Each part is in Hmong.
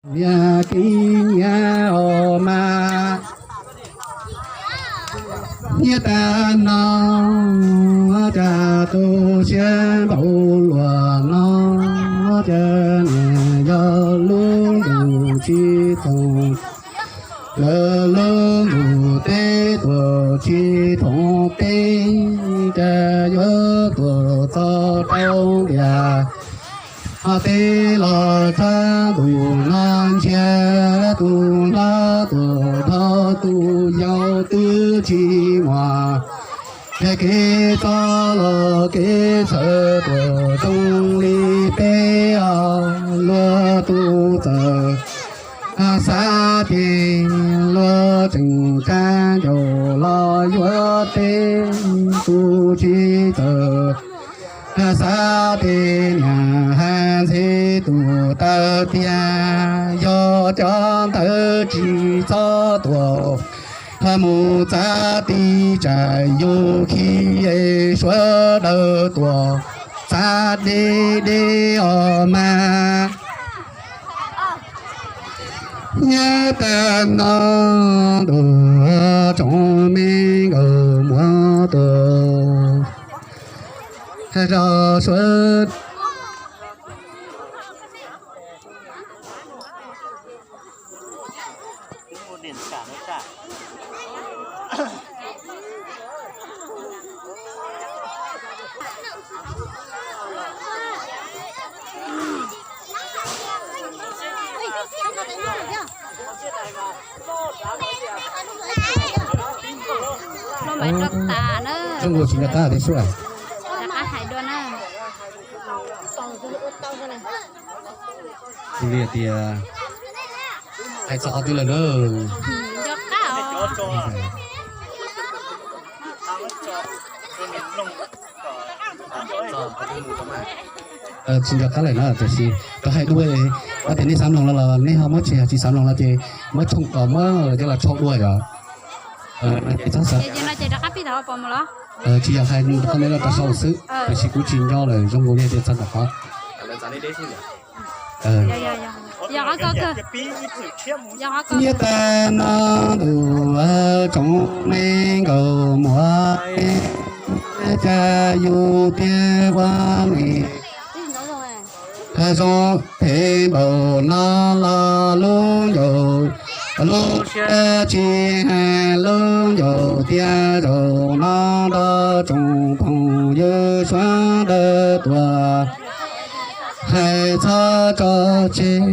Niag kib nyiab os mas, nyiab tag no, cas tu siab npaum luaj no, cas niag yog lub ntuj tsis thooj, lawv lub ntuj teb tuaj tsis thooj peb, cas yuav tuaj txog rau ntiaj teb los txhab ntuj no ntsiag, tus hlob tuaj dhau tus yau twb tsis muaj, kev txog los kev txhawj tuaj zoo li peb os, luag tus txawj xav ces luag tseem tsa ncaus los yuav teb, tus tsis txawj xav ces niam hais ntxiv tus taw tias yog cov ntawd tsis txhob tuaj mus txav tib tsam yus khi es sawv daws tuaj txav deb deb os mas. Nyob tag no ntuj tsoom me nkauj muam tuaj zov suav. Zoo nkaus tsis nco qab tias sub, rov qab hais dua na. Li tias hais txog qhov twg lawm na? Tsis nco qab lawm na, tiam sis rov hais dua, tias nej xav mloog los los nej ho muab, tsis yog tsis xav mloog los ces muab tshooj, muab coj los tshau dua yom. Tsis yog hais qhov me no rau saum xwb, tiam sis kuv tsis nco lawm, zoo nkaus li tias txog ntawm qhov Nyob tag no ntuj tsoom me nkauj muam, cas yus tiag ua me zoo phem npaum no los lub ncaus, lub siab tsis hais lub ncaus tias zaum no nrog tsoom phooj ywg sawv daws tuaj hais txog tso tseg,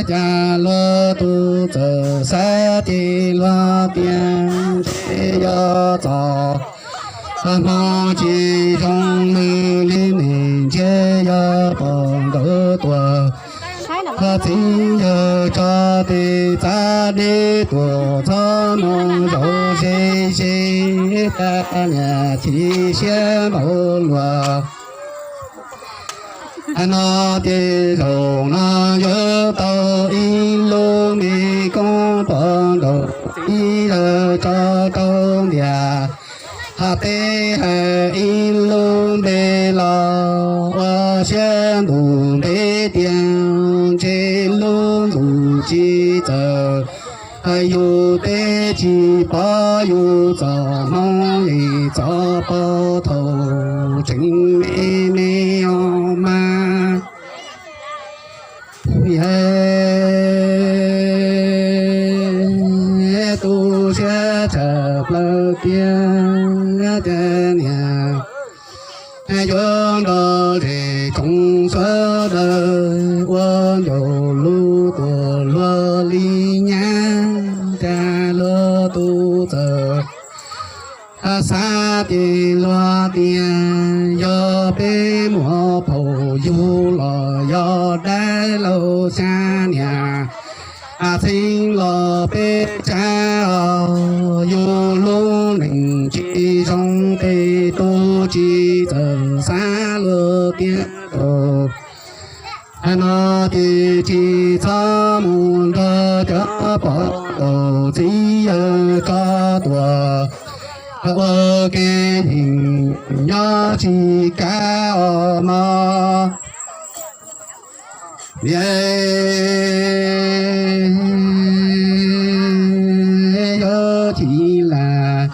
cas luag tus txawj xav ces luag tias ntshe yog txoj hmoo tsis zoo, nws li nim ntshe yog pom nkawd tuaj, txiv yawg tso tes txav deb tuaj txog mus zaum ze ze, cas niam chim siab npaum luaj no ces zaum no yuav tau ib lub me koob pov nkaus txiv yawg tso rau ntiaj teb, hais ib lub npe los ua siab ntuj ntev tiag, ntshe lub ntuj tsis txawj, yus teb tsis pom yus txoj hmoo es txoj pov thaum tseem me me os mas. Tu siab tshaj plaws tiag, cas niam yuav nrog zej tsoom sawv daws ua ncaus lub tuaj luag li nyab, cas luag tus txawj xav ces luag tias yog peb muam phaum yug los yog dab laug xya niam txheeb los peb tsav os, yus lub neej tsis zoo ces tus tsis txawj xav luag tiag rau no ces tsis txhob mus nrog cov poj ntaus txiv yawg tso tuaj ua ke yeej nyob tsis kav os mog. Niam, yuav tsis lam,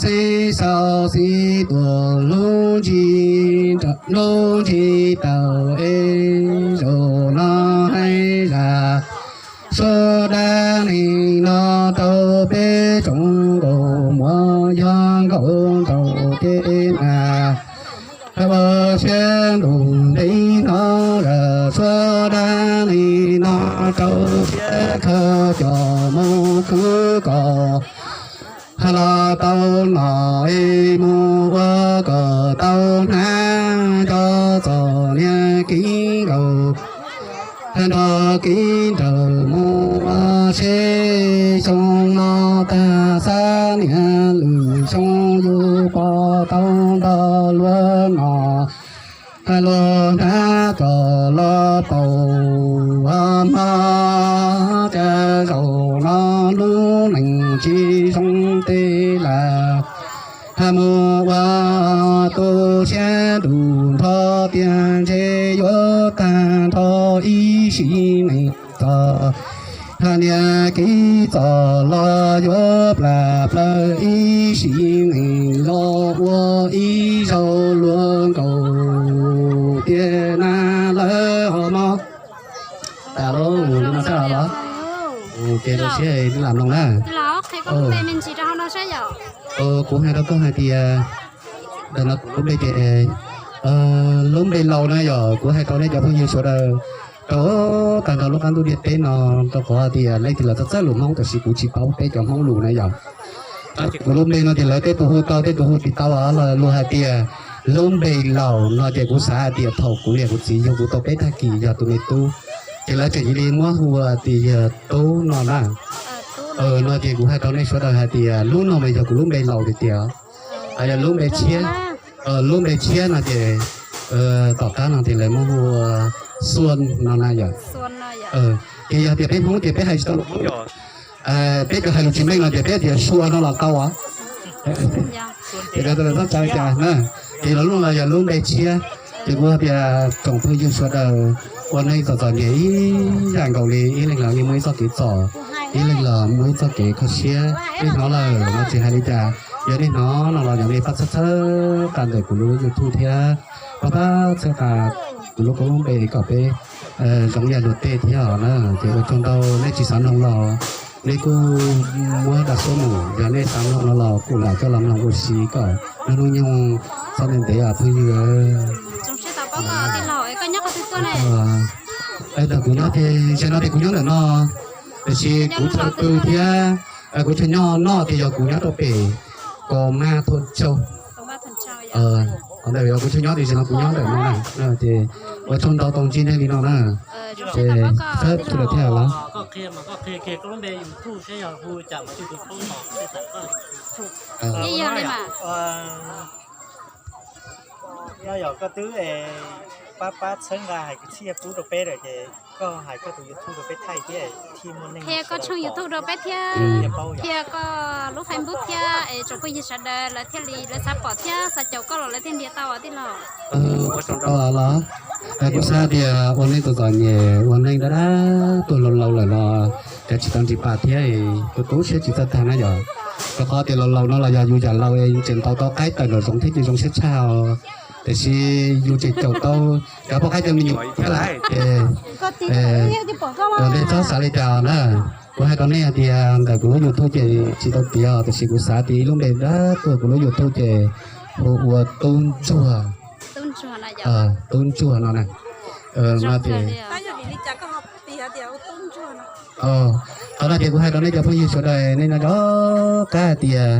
xib xaus xib tuam lub ntsis, lub ntsis tawm es zaum no hais zaj suab dab neeg no rau peb tsoom nkauj muam yog nkauj nraug tej na. Ua siab ntuj ntev hnov zaj suab dab neeg no rau siab khaws coj mus khwv kom los tau nom es mus ua kom tau hnab cov txom niag kev nkaum nrog kev nrawm mus ua seb xyoo no tag xab niag lwm xyoo yus pom tau nrog luag nom luag hnab kom los paum hmo. Cas zaum no lub neej tsis zoo tej lawm, mus ua tu siab ntuj nrho tiag ntshe yuav tag nrho ib sim neej txom niag kev txom los yuav plam plaws ib sim neej los ua ib zaug luag nkaus tiag na lawm hos mog. Tas lub mus li no xwb los? Ces rau siab lam mloog na. Kuv hais rau koj hais tias, ntawm no kuv lub npe ces, lub npe laus na yog kuv hais rau nej cov phooj ywg sawv daws rau tag nrho lub qab ntuj ntiaj teb no, rau qhov tias leej twg los txawj txawj lus Hmoob tab sis kuv tsis paub peb cov Hmoob lus na yog. Kuv lub npe no ces lawv tej tus hu tau tej tus hu tsis tau los luag hais tias lub npe laus no ces kuv xav hais tias thaum kuv niam kuv txiv yug kuv tau peb tag kis yog tus me tub, ces lawv tseem cia li muab hu tias yog Tub no na. No ces kuv hais rau nej sawv daws hais tias lub no mas yog kuv lub npe laus tiag tiag, yog lub npe tshiab. Lub npe tshiab no ces tom qab no ces lawv muab hu ua Xuan no na yom. Ces yog tias peb Hmoob ces peb hais tsis tau lus Hmoob yom, peb cov hais lus tsis meej no ces peb tias Sua no los tau os. Ces lawv txhob tsa li cas na, ces los lub no los yog lub npe tshiab. Ces kuv tias tsoom phooj ywg sawv daws ua neej txom txom nyem ib yam nkaus li, ib leeg los yeej muaj ib txoj kev txom, ib leeg los muaj ib txoj kev kho siab. Nej hnov lawm no tsis hais li cas, yog nej hnov no los yog nej pab txhawb txhawb qab ntawm kuv lub YouTube thiab pab pab txhawb qab kuv lub koob lub npe kom peb zoo yam luag tej thiab os na. Ces ua tsaug ntau, nej tsis xav mloog los nej kuj muab dag suab mus, yog nej xav mloog no los kuj lam coj los mloog ua si kom nyob hnub nyoog txhob ntev ntev os phooj ywg. Ntawm kuv nyob ces ntshe no ces kuv nyob ntawm no, tiam sis kuv chaw pw thiab kuv chaw nyob no ces yog kuv nyob rau pem Kom Maj Thuam Tsaug. Qhov ntawd yog kuv chaw nyob tiam sis no kuv nyob ntawm no na. Ces ua tsaug ntau tau ntsib nej li no na. Ces sawv daws thiaj los. Nyob yog koj twb pab pab txhawb nqa hais kwv txhiaj pub rau peb lawm ces koj hais koj tus YouTube rau peb thaij thiab thiaj muaj neeg, qhia koj tshooj YouTube rau peb thiab, qhia koj lub Facebook thiab es tsoom phooj ywg sawv daws lawv thiaj li lawv xav pom thiab xav caum koj los lawv thiaj nrhiav tau os tij laug. Ua tsaug ntau los, kuv xav tias ua neej txom txom nyem ua neej dab dab tuag laus laus lawm los cov tsis tau ntsib pab thiab, kuv tu siab tsis txawj tag na yom. Rau qhov tias laus laus no los yog yus yam laus es tseem ntaus tau qaib tawm nraum zoov thiab ces zoo siab tshaj os. Tiam sis yus tseem caum tau cov poj qaib cov me nyuam thiab lawm ces, ua ntej txhob xav li cas na. Kuv hais rau nej hais tias ntawm kuv lub YouTube ces tsis tau tiav os, tiam sis kuv xav tias ib lub npe dab tuag kuv lub YouTube ces hu ua Tub Ntsuag. Tub Ntsuag no na. Qhov no ces kuv hais rau nej cov phooj ywg sawv daws nej no rov qab hais tias,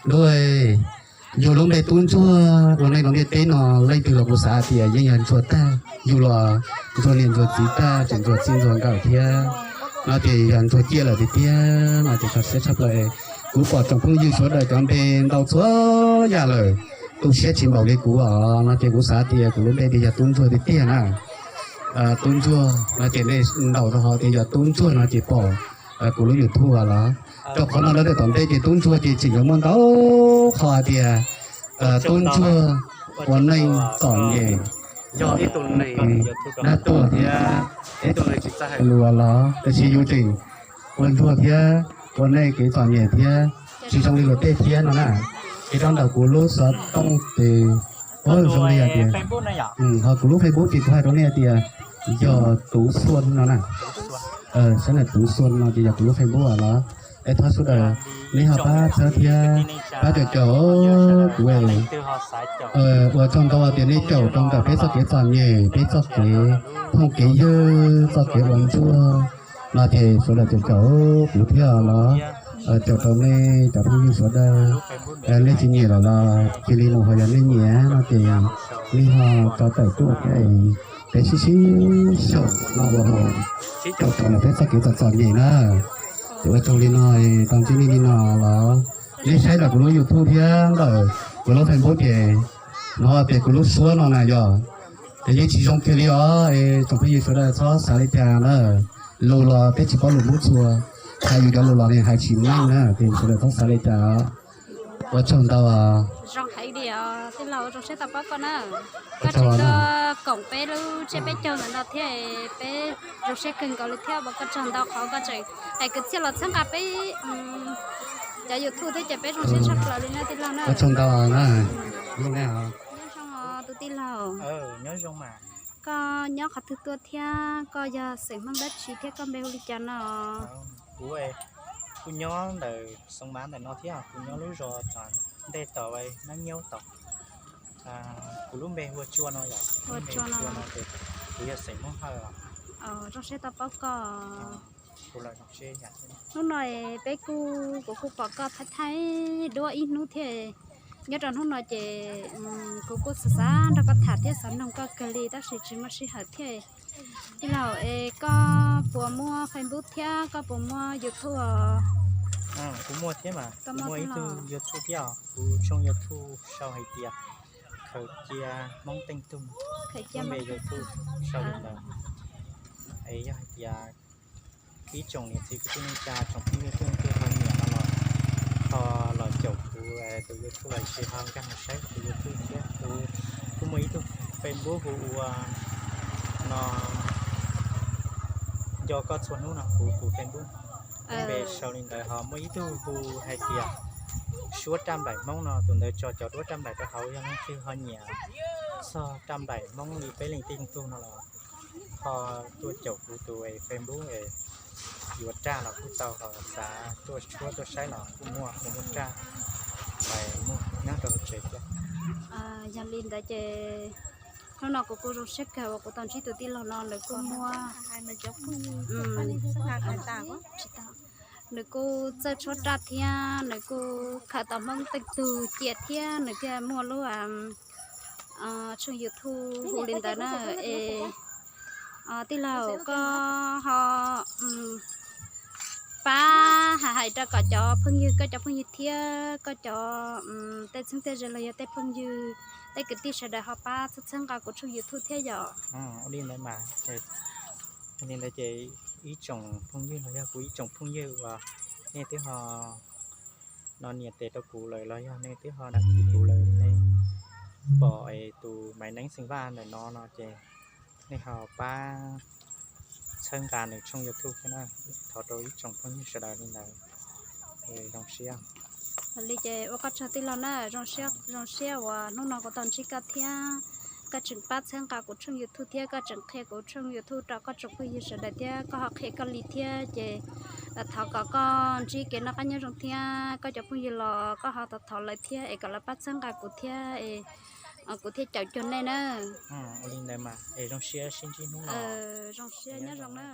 lub, yus lub npe Tub Ntsuag ua neej rau ntiaj teb no leej twg los kuv xav tias yeej yog ntsuag tag, yus los ntsuag niam ntsuag txiv tag, tseem ntsuag txij ntsuag nkawm thiab, no ces yog ntsuag ciaj lawm tiag tiag no ces kho siab tshaj plaws. Kuv pom tsoom phooj ywg sawv daws cov npe ntau txhua yam lawm, tu siab tsis npaum li kuv os, no ces kuv xav tias kuv lub npe ces yog Tub Ntsuag tiag tiag na. Tub Ntsuag no ces nej ntaus rau hauv tias yog Tub Ntsuag no ces pom kuv lub YouTube los. Rau qhov no lawv tias tom ntej ces Tub Ntsuag ces tseem yuav muaj ntau qhov hais tias Tub Ntsuag ua neej txom nyem, yog ib tug neeg dab tuag thiab ib tug neeg tsis txawj hais lus los, tiam sis yus tseem ua ntsuag thiab ua neej kev txom nyem thiab tsis zoo li luag tej thiab no na. Ces rau ntawm kuv lub xov tooj ces, zoo li hais tias, ho kuv lub Facebook ces kuv hais rau nej tias yog Tuv Xuan no na. Sab na Tuv Xuan no ces yog kuv lub Facebook los. Es thov sawv daws nej ho pab txhawb thiab pab caum caum kuv. Ua tsaug ntau tias nej caum rau ntawm peb txoj kev txom nyem, peb txoj kev phooj kev ywg, txoj kev ua ntsuag no ces sawv daws caum caum kuv thiab los. Caum rau nej cov phooj ywg sawv daws, nej tsis nyiam lawm los cia li mus, ho yog nej nyiam no ces nej ho tso tawm tuaj thiab, peb sib sib xyaum no ua hauv, sib caum rau ntawm peb txoj kev txom txom nyem na. Ces ua tsaug li no, tau ntsib nej li no los. Nej saib ntawm kuv lub YouTube thiab ntawm kuv lub Facebook ces no tias kuv lub suab no na yog, ces yeej tsis zoo kiag li os. Tsoom phooj ywg sawv daws txhob xav li cas na. Lus los peb tsis paub lus Hmoob txhua, hais yus cov lus los nws hais tsis meej na, ces sawv daws txhob xav li cas. Ua tsaug ntau. Zoo heev li os tij laug, zoo siab tau paub koj na. Koj tseem tuaj koom peb lub tsiab peb caug ntawm no thiab, peb zoo siab kawg nkaus li thiab. Ua koj tsaug ntau qhov koj tseem hais kwv txhiaj los txhawb nqa peb cov YouTube thiab ces peb zoo siab tshaj plaws li na tij laug na. Ua tsaug ntau na. Nyob zoo tus tij laug. Koj nyob qhov twg tuaj thiab koj yog xeem Hmoob dab tsi thiab koj npe hu li cas no? Kuv, kuv nyob ntawm Xeev Mav ntawm no thiab kuv nyob lub zos tom ntej tom Mab Nyaub tom. Kuv lub npe hu ua Tsua no yom, lub npe hu ua Tsua no ces kuv yog xeem Hmoob Hawj os. Zoo siab tau paub koj. Hnub no peb kuj, kuv kuj pom koj thaij thaij duab ib hnub thiab. Nyob rau hnub no ces kuv kuj xav xav nrog koj tham thiab xav noog koj kawg li tab sis tsis muaj sij hawm thiab. Tij laug es koj puas muaj Facebook thiab koj puas muaj YouTube? Kuv muaj thiab mas, kuv muaj ib tug YouTube thiab os, kuv tshooj YouTube sau hais tias Khaws Cia Hmoob Teej Tug, lub npe YouTube sau li ntawd. Es yog hais tias ib tsoom niam txiv kwv tij neej tsa tsoom phooj ywg txhua leej txhua tus ho nyiam no los ho los caum kuv tus YouTube los sis ho nkag mus saib kuv tus YouTube thiab. Kuv kuj muaj ib tug Facebook hu ua no, Nco Koj Txhua Hnub no kuv tus Facebook. Lub npe sau li ntawd ho muaj ib tug hu hais tias Suab Raj Nplaim Hmoob no, tus ntawd tso cov duab raj nplaim rau hauv, yog leej twg ho nyiam txog raj nplaim Hmoob li peb leej tij tug no los ho tuaj caum kuv tus Facebook es yuav raj los kuj tau, ho xav tuaj tshuab tuaj saib los kuj muaj, kuj muaj raj nplaim muaj nyob rau hauv tsev thiab. Yog li ntawd ces hnub no kuv kuj zoo siab kawg uas kuv tau ntsib tus tij laug no, nws kuj muaj, nws kuj txawj tshuab raj thiab nws kuj khaws tau Hmoob Teej Tug cia thiab nws thiaj muaj lub tshooj YouTube hu li ntawd na. Es tij laug koj ho pab hais hais rau kom cov phooj ywg, koj cov phooj ywg thiab koj cov tej txheeb tej ze los yog tej phooj ywg, tej kwv tij sawv daws ho pab txhawb txhawb nqa kuv tshooj YouTube thiab yom. Ua li ntawd mas, li ntawd ces ib tsoom phooj ywg los yog kuv ib tsoom phooj ywg uas nej twb ho no nias tes rau kuv lawm los yog nej twb ho đăng ký kuv lawm, nej pom es tus Maiv Neeb Xeem Vaj ntawm no no ces nej ho pab txhawb nqa nws tshooj YouTube thiab na. Thov rau ib tsoom phooj ywg sawv daws li ntawd, zoo siab. Li ces ua koj tsaug tij laug na, zoo siab uas hnub no kuv tau ntsib koj thiab koj tseem pab txhawb nqa kuv tshooj YouTube thiab koj tseem qhia kuv tshooj YouTube rau koj tsoom phooj ywg sawv daws thiab koj ho qhia koj li thiab ces thov kom koj ntsib kev noj qab nyob zoo thiab koj cov phooj ywg los koj ho thov thov lawv thiab es kom lawv pab txhawb nqa kuv thiab es kuv thiaj caum cuag nej na. Ua li ntawd mas es zoo siab sib ntsib hnub no. Zoo siab nyob zoo na.